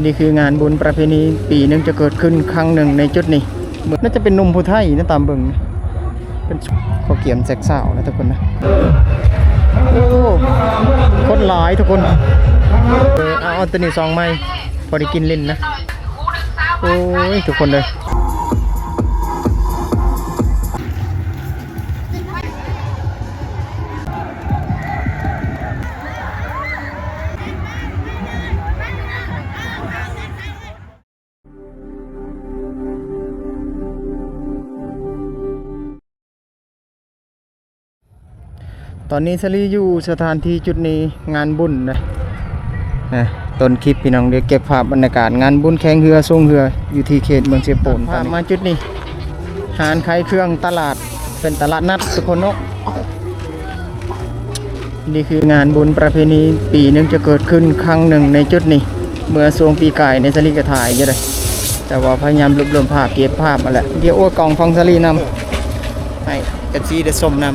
ນີ້ຄືງານບຸນປະເພນີ ປີໜຶ່ງຈະເກີດຂຶ້ນຄັ້ງໜຶ່ງໃນຈຸດນີ້. ໜ້າຈະເປັນໜຸ່ມຜູ້ໄທນະ ຕາມເບິ່ງ ເປັນເຂົ້າກຽມແຈກຊາວນະທຸກຄົນນະ. ໂອ້ ຄົນຫຼາຍທຸກຄົນ. ເອີ ເອົາ ເອົາໂຕນີ້ຊອງໃໝ່ ພໍໄດ້ກິນຫຼິ້ນນະ. ໂອ້ຍ ທຸກຄົນເອີຍ. ຕອນນີ້ສາລີຢູ່ສະຖານທີ່ຈຸດນີ້ ງານບຸນນະ. ນະ ຕົ້ນຄລິບພີ່ນ້ອງ ດຽວເກັບພາບບັນຍາກາດງານບຸນແຂ່ງເຮືອ ຊ່ວງເຮືອ ຢູ່ທີ່ເຂດເມືອງເຊໂປນ. ພາບມາຈຸດນີ້ ຮ້ານຂາຍເຄື່ອງ ຕະຫຼາດ ເປັນຕະຫຼາດນັດທຸກຄົນເນາະ. ນີ້ຄືງານບຸນປະເພນີ ປີໜຶ່ງຈະເກີດຂຶ້ນຄັ້ງໜຶ່ງໃນຈຸດນີ້. ເມື່ອຊ່ວງປີກາຍໃນສາລີກະຖ່າຍຢູ່ເດ້ ແຕ່ວ່າພະຍາຍາມລວບລວມພາບ ເກັບພາບຫັ້ນແຫຼະ. ດຽວໂອ້ຍ ກ້ອງຝັ່ງສາລີນຳ ໃຫ້ເອັຟຊີໄດ້ຊົມນຳ.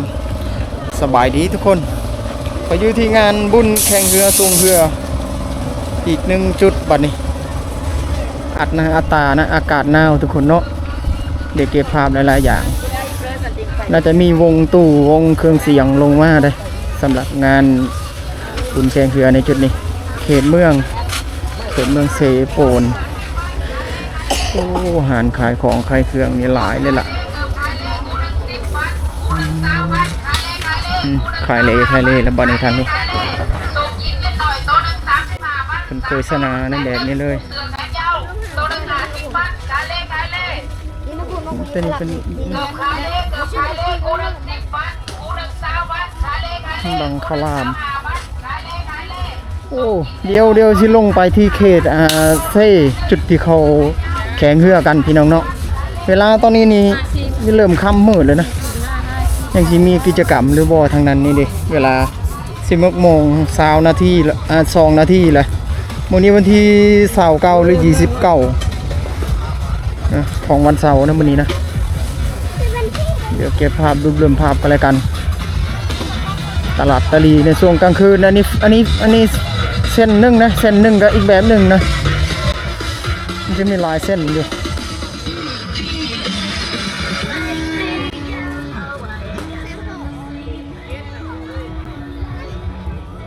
ສະບາຍດີທຸກຄົນ ຂ້ອຍຢູ່ທີ່ງານບຸນແຂ່ງເຮືອ ຊ່ວງເຮືອ ອີກໜຶ່ງຈຸດບັດນີ້. ອັດໜ້າອັດຕານະ ອາກາດໜາວທຸກຄົນເນາະ. ໄດ້ເກັບພາບຫຼາຍໆຢ່າງ ໜ້າຈະມີວົງຕູ້ ວົງເຄື່ອງສຽງລົງມາເດ້ ສຳລັບງານບຸນແຂ່ງເຮືອໃນຈຸດນີ້. ເຂດເມືອງ ເຂດເມືອງເຊໂປນ. ໂອ້ ຮ້ານຂາຍຂອງຂາຍເຄື່ອງນີ້ຫຼາຍເລີຍລະ. ອືມ ຂາຍເລ ຂາຍເລລະບັດນີ້ທ່ານນີ້ ເພິ່ນໂຄສະນານຳແບບນີ້ເລີຍ. ໂຕນີ້ເປັນບັງຄະລາມ. ໂອ້ ດຽວ ດຽວຊິລົງໄປທີ່ເຂດ ອ່າ ເຊ ຈຸດທີ່ເຂົາແຂ່ງເຮືອກັນພີ່ນ້ອງເນາະ. ເວລາຕອນນີ້ນີ້ເລີ່ມຄ່ຳມືດແລ້ວນະ ຍັງຊິມີກິດຈະກຳຫຼືບໍ່ທາງນັ້ນນີ້ເດ້. ເວລາ ສິບເອັດໂມງຊາວນາທີລະ ອ່າ ສອງນາທີລະ. ມື້ນີ້ວັນທີຊາວເກົ້າ ຫຼື ຊາວເກົ້າ ນະ ຂອງວັນເສົານະ ມື້ນີ້ນະ. ດຽວເກັບພາບ ລວບລວມພາບກັນແລ້ວກັນ. ຕະຫຼາດຕາລີໃນຊ່ວງກາງຄືນ. ອັນນີ້ ອັນນີ້ ອັນນີ້ເສັ້ນໜຶ່ງນະ ເສັ້ນໜຶ່ງກໍອີກແບບໜຶ່ງນະ ມັນຈະມີຫຼາຍເສັ້ນຢູ່.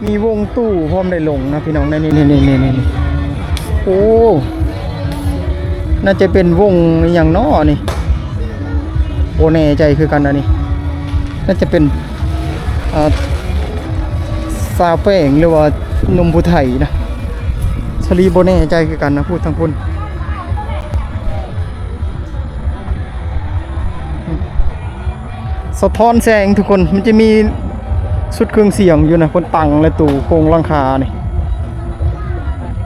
ມີວົງຕູ້ພ້ອມໄດ້ລົງນະພີ່ນ້ອງ. ນີ້ໆໆໆໆ ໂອ້ ໜ້າຈະເປັນວົງອີ່ຫຍັງເນາະນີ້ ບໍ່ແນ່ໃຈຄືກັນ. ອັນນີ້ໜ້າຈະເປັນ ເອີ ສາວແປ້ງ ຫຼືວ່າໜຸ່ມຜູ້ໄທນະ ສາລີບໍ່ແນ່ໃຈຄືກັນນະ ພູດທາງພຸ້ນ. ສະທ້ອນແສງທຸກຄົນ ມັນຈະມີຊຸດເຄື່ອງສຽງຢູ່ນະ ເພິ່ນຕັ້ງແລະ ຕູ້ໂຄງຫຼັງຄານີ້.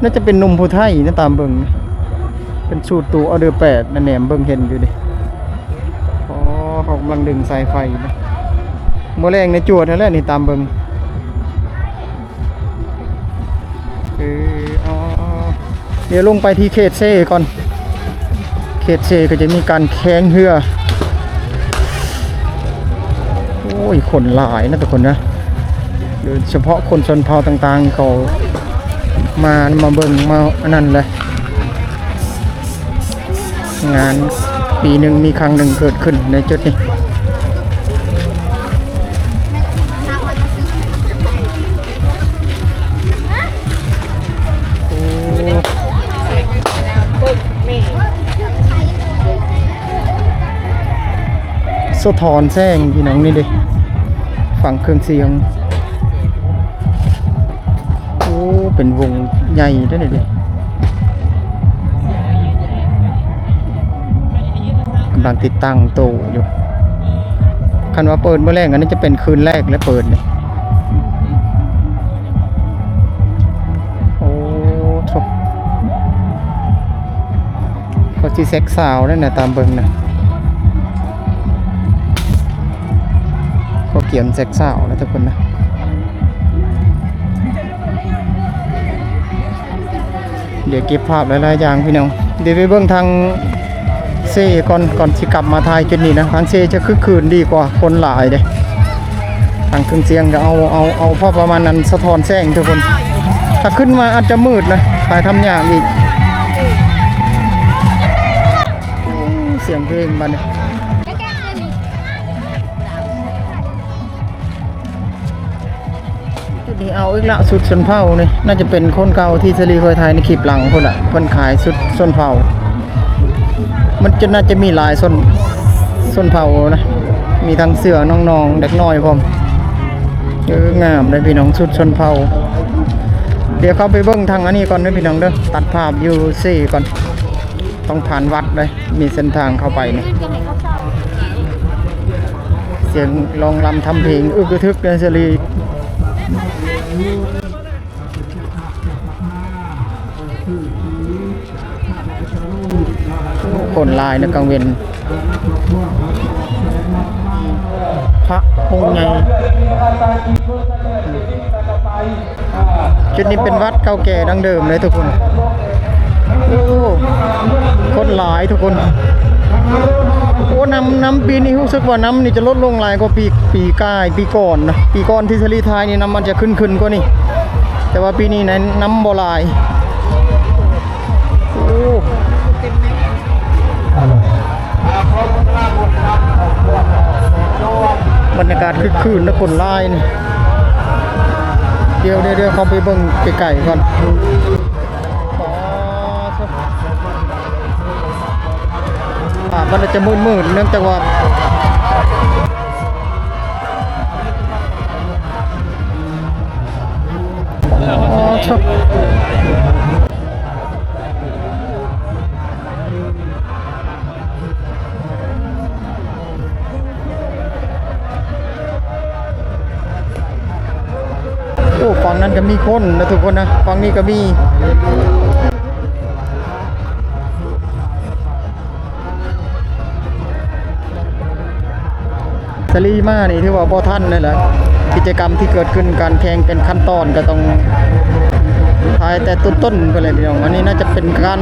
ໜ້າຈະເປັນໜຸ່ມຜູ້ໄທນະ ຕາມເບິ່ງ ເປັນຊຸດຕູ້ອອເດີແປດນະ ແນມເບິ່ງເຫັນຢູ່ນີ້. ອໍ ເຂົາກຳລັງດຶງສາຍໄຟຢູ່ນະ. ມື້ແລງໃນຈວດຫັ້ນແຫຼະນີ້ ຕາມເບິ່ງ. ເອີ ເອົາ ເອົາ ເອົາ ດຽວລົງໄປທີ່ເຂດເຊກ່ອນ. ເຂດເຊກໍຈະມີການແຂ່ງເຮືອ. ໂອ້ຍ ຄົນຫຼາຍນະທຸກຄົນນະ ໂດຍສະເພາະຄົນຊົນເຜົ່າຕ່າງໆ ເຂົາມາ ມາເບິ່ງ ມາອັນນັ້ນແຫຼະ. ງານປີໜຶ່ງມີຄັ້ງໜຶ່ງເກີດຂຶ້ນໃນຈຸດນີ້. ໂອ້ ສະທ້ອນແສງພີ່ນ້ອງ ນີ້ເດ້ ຟັງເຄື່ອງສຽງ. ໂອ້ ເປັນວົງໃຫຍ່ເດ້ນີ້ເດ້ ກຳລັງຕິດຕັ້ງຕູ້ຢູ່. ຄັນວ່າເປີດມື້ແລງ ອັນນີ້ຈະເປັນຄືນແລກແລະເປີດນີ້. ໂອ້ ໂທ້ ເຂົາຊິແຊກຊາວແລ້ວນະ ຕາມເບິ່ງນະ ເຂົາກຽມແຊກຊາວແລ້ວທຸກຄົນນະ. ດຽວເກັບພາບຫຼາຍໆຢ່າງພີ່ນ້ອງ ດຽວໄປເບິ່ງທາງເຊກ່ອນ ກ່ອນຊິກັບມາຖ່າຍຈຸດນີ້ນະ. ທາງເຊຈະຄຶກຄື້ນດີກວ່າ ຄົນຫຼາຍເດ້. ທາງເຄື່ອງສຽງກໍເອົາ ເອົາ ເອົາພໍປະມານນັ້ນ ສະທ້ອນແສງທຸກຄົນ. ຖ້າຂຶ້ນມາອາດຈະມືດນະ ຖ່າຍທຳຍາກອີກ. ໂອ້ ສຽງເພງບາດນີ້. ຈຸດນີ້ເອົາອີກລະ ຊຸດຊົນເຜົ່ານີ້ ໜ້າຈະເປັນຄົນເກົ່າທີ່ສາລີເຄີຍຖ່າຍໃນຄລິບຫຼັງພຸ້ນລະ ເພິ່ນຂາຍຊຸດຊົນເຜົ່າ. ມັນຈະ ໜ້າຈະມີຫຼາຍຊົນ ຊົນເຜົ່ານະ ມີທັງເສື້ອນ້ອງໆ ເດັກນ້ອຍພ້ອມ. ເອີ ງາມເດ້ພີ່ນ້ອງ ຊຸດຊົນເຜົ່າ. ດຽວເຂົ້າໄປເບິ່ງທາງອັນນີ້ກ່ອນເດີພີ່ນ້ອງເດີ ຕັດພາບຢູ່ເຊກ່ອນ ຕ້ອງຜ່ານວັດເດ້ ມີເສັ້ນທາງເຂົ້າໄປນີ້. ສຽງຮ້ອງລຳທຳເພງອຶກກະທຶກເດີສາລີ. ຄົນຫຼາຍໃນກາງເວັນ ພະອົງໃຫຍ່. ຈຸດນີ້ເປັນວັດເກົ່າແກ່ດັ້ງເດີມເລີຍທຸກຄົນ. ໂອ້ ຄົນຫຼາຍທຸກຄົນ. ໂອ້ ນ້ຳ ນ້ຳປີນີ້ຮູ້ສຶກວ່ານ້ຳນີ້ຈະລົດລົງຫຼາຍກວ່າປີ ປີກາຍ ປີກ່ອນນະ. ປີກ່ອນທີ່ສາລີຖ່າຍນີ້ ນ້ຳມັນຈະຂຶ້ນ ຂຶ້ນກວ່ານີ້ ແຕ່ວ່າປີນີ້ນັ້ນນ້ຳບໍ່ຫຼາຍ. ໂອ້ ບັນຍາກາດຄຶກຄື້ນນະ ຄົນຫຼາຍນີ້. ດຽວ ດຽວ ດຽວເຂົ້າໄປເບິ່ງໃກ້ໆກ່ອນ. ອ່າ ມັນອາດຈະມືດໆ ເນື່ອງຈາກວ່າ ອໍ ໂທ້. ໂອ້ ຝັ່ງນັ້ນກໍມີຄົນນະທຸກຄົນນະ ຝັ່ງນີ້ກໍມີ. ສາລີມານີ້ຖືວ່າບໍ່ທັນເລີຍລະ ກິດຈະກຳທີ່ເກີດຂຶ້ນ ການແຂ່ງເປັນຂັ້ນຕອນ ກໍຕ້ອງຖ່າຍແຕ່ຕົ້ນໆໄປເລີຍພີ່ນ້ອງ. ອັນນີ້ໜ້າຈະເປັນການ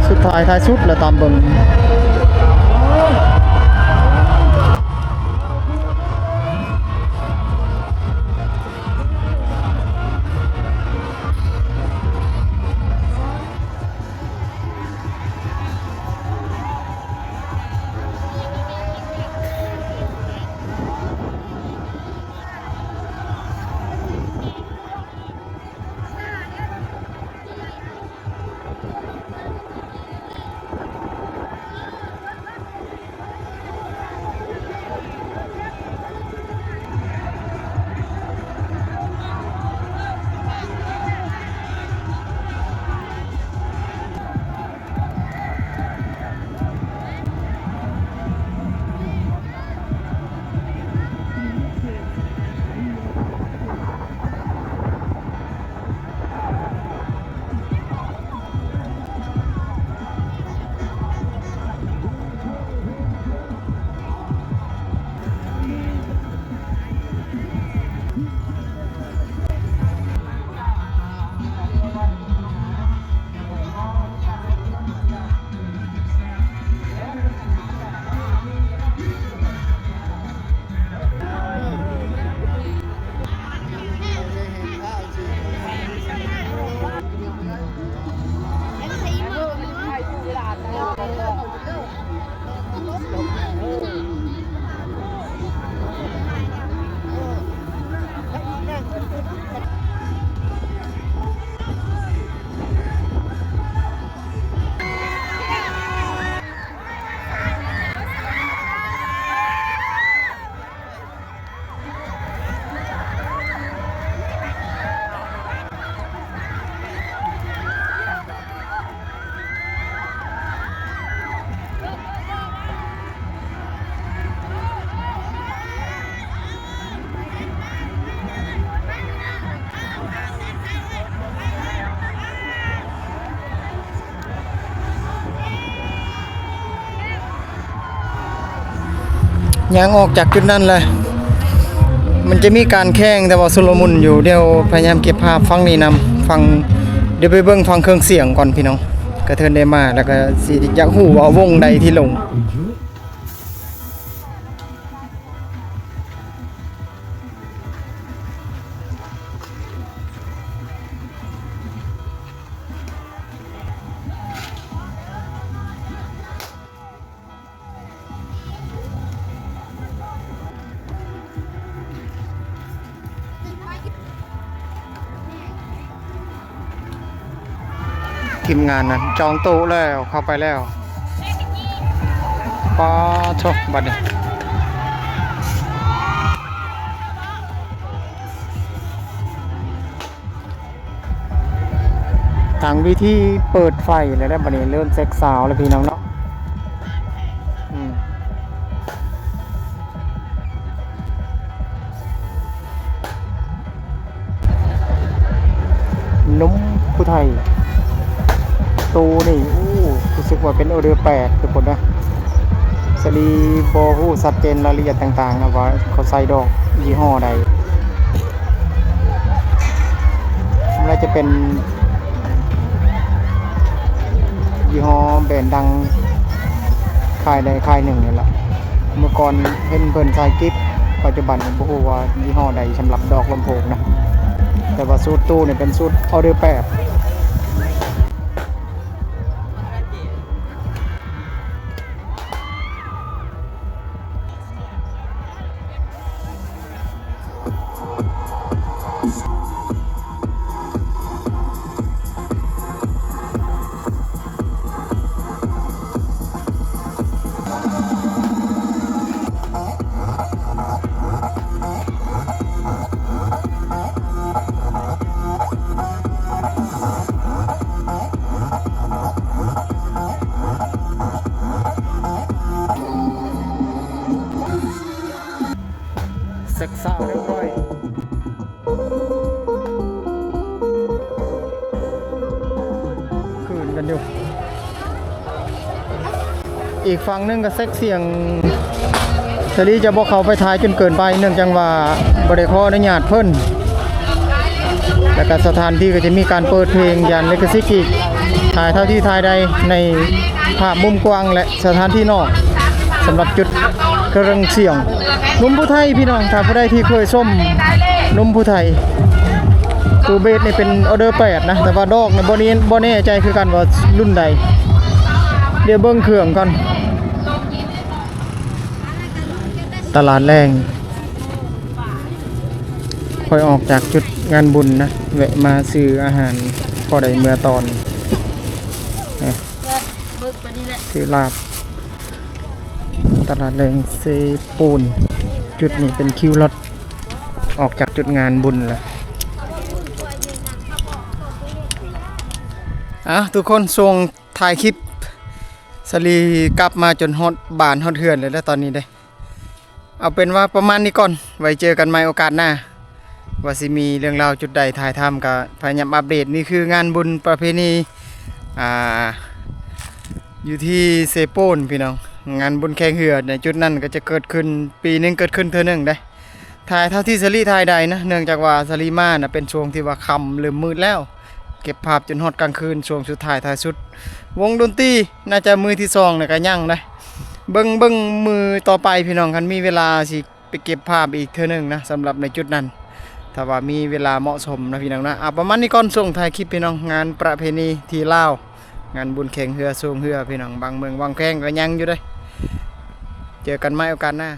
ສຸດທ້າຍທ້າຍສຸດລະ ຕາມເບິ່ງ.ຍ່າງອອກຈາກຈຸດນັ້ນແຫຼະ ມັນຈະມີການແຂ່ງ ແຕ່ວ່າຊຸນລະມຸນຢູ່. ດຽວພະຍາຍາມເກັບພາບຝັ່ງນີ້ນຳ ຝັ່ງ ດຽວໄປເບິ່ງຝັ່ງເຄື່ອງສຽງກ່ອນພີ່ນ້ອງ. ກະເທີນໄດ້ມາ ແລ້ວກະຊິຢາກຮູ້ວ່າວົງໃດທີ່ລົງ. ທີມງານນັ້ນຈອງໂຕະແລ້ວ ເຂົ້າໄປແລ້ວ. ປາໂທ້ ບັດນີ້ ທາງເວທີເປີດໄຟແລ້ວເດ້ ບັດນີ້ເລີ່ມເຊັກຊາວແລ້ວພີ່ນ້ອງເນາະ. ອືມ ນົມຜູ້ໄທ ໂຕນີ້ ໂອ້ ຮູ້ສຶກວ່າເປັນອໍເດີແປດ ທຸກຄົນນະ. ສາລີບໍ່ຮູ້ຊັດເຈນລາຍລະອຽດຕ່າງໆນະ ວ່າເຂົາໃສ່ດອກຍີ່ຫໍ້ໃດ. ແລະ ຈະເປັນຍີ່ຫໍ້ແບຣນດັງ ຄ້າຍໃດຄ້າຍໜຶ່ງນີ້ແຫຼະ. ເມື່ອກ່ອນເຫັນເພິ່ນໃສ່ກິບ ປັດຈຸບັນນີ້ບໍ່ຮູ້ວ່າຍີ່ຫໍ້ໃດສຳລັບດອກລຳໂພງນະ. ແຕ່ວ່າສູດຕູ້ນີ້ເປັນສູດອໍເດີແປດ. ເຊັກຊາວຮຽບຮ້ອຍ ຄືນກັນຢູ່. ອີກຝັ່ງໜຶ່ງກໍເຊັກສຽງ. ສາລີຈະບໍ່ເຂົ້າໄປຖ່າຍຈົນເກີນໄປ ເນື່ອງຈາກວ່າບໍ່ໄດ້ຂໍອະນຸຍາດເພິ່ນ. ແລ້ວກໍສະຖານທີ່ກໍຈະມີການເປີດເພງ ຢ້ານລິຂະສິດອີກ. ຖ່າຍເທົ່າທີ່ຖ່າຍໄດ້ໃນພາບມຸມກວ້າງ ແລະ ສະຖານທີ່ນອກ ສຳລັບຈຸດເຄື່ອງສຽງ. ນົມຜູ້ໄທພີ່ນ້ອງ ຖ້າຜູ້ໃດທີ່ເຄີຍຊົມນົມຜູ້ໄທ ໂຕເບສນີ້ເປັນອໍເດີແປດນະ ແຕ່ວ່າດອກນີ້ບໍ່ແນ່ ບໍ່ແນ່ໃຈຄືກັນວ່າລຸ້ນໃດ. ດຽວເບິ່ງເຄື່ອງກ່ອນ. ຕະຫຼາດແລງ ຄ່ອຍອອກຈາກຈຸດງານບຸນນະ ແວະມາຊື້ອາຫານພໍໄດ້ເມືອຕອນ ຊື້ລາບ. ຕະຫຼາດແລງເຊໂປນ ຈຸດນີ້ເປັນຄິວລົດອອກຈາກຈຸດງານບຸນລະ. ອ່ະ ທຸກຄົນ ຊ່ວງທ້າຍຄລິບ ສາລີກັບມາຈົນຮອດບ້ານຮອດເຮືອນແລ້ວເດ້ ຕອນນີ້ເດ້. ເອົາເປັນວ່າປະມານນີ້ກ່ອນ ໄວ້ເຈີກັນໃໝ່ໂອກາດໜ້າ ວ່າຊິມີເລື່ອງລາວຈຸດໃດຖ່າຍທຳ ກະພະຍາຍາມອັບເດດ. ນີ້ຄືງານບຸນປະເພນີ ອ່າ ຢູ່ທີ່ເຊໂປນພີ່ນ້ອງ ງານບຸນແຂ່ງເຮືອໃນຈຸດນັ້ນກໍຈະເກີດຂຶ້ນ ປີໜຶ່ງເກີດຂຶ້ນເທື່ອໜຶ່ງເດ້. ຖ່າຍເທົ່າທີ່ສາລີຖ່າຍໄດ້ນະ ເນື່ອງຈາກວ່າສາລີມານະເປັນຊ່ວງທີ່ວ່າຄ່ຳເລີ່ມມືດແລ້ວ ເກັບພາບຈົນຮອດກາງຄືນ ຊ່ວງສຸດທ້າຍທ້າຍສຸດ. ວົງດົນຕີໜ້າຈະມື້ທີສອງນະກະຍັງໄດ໋ ເບິ່ງ ເບິ່ງມື້ຕໍ່ໄປພີ່ນ້ອງ ຄັນມີເວລາຊິ ໄປເກັບພາບອີກເທື່ອໜຶ່ງນະ ສຳລັບໃນຈຸດນັ້ນ ຖ້າວ່າມີເວລາເໝາະສົມນະພີ່ນ້ອງນະ. ເອົາປະມານນີ້ກ່ອນ ສົ່ງທ້າຍຄລິບພີ່ນ້ອງ ງານປະເພນີທີ່ລາວ ງານບຸນແຂ່ງເຮືອ ຊ່ວງເຮືອພີ່ນ້ອງ ບາງເມືອງບາງແຂວງກໍຍັງຢູ່ເດ້. ເຈີກັນໃໝ່ໂອກາດໜ້າ.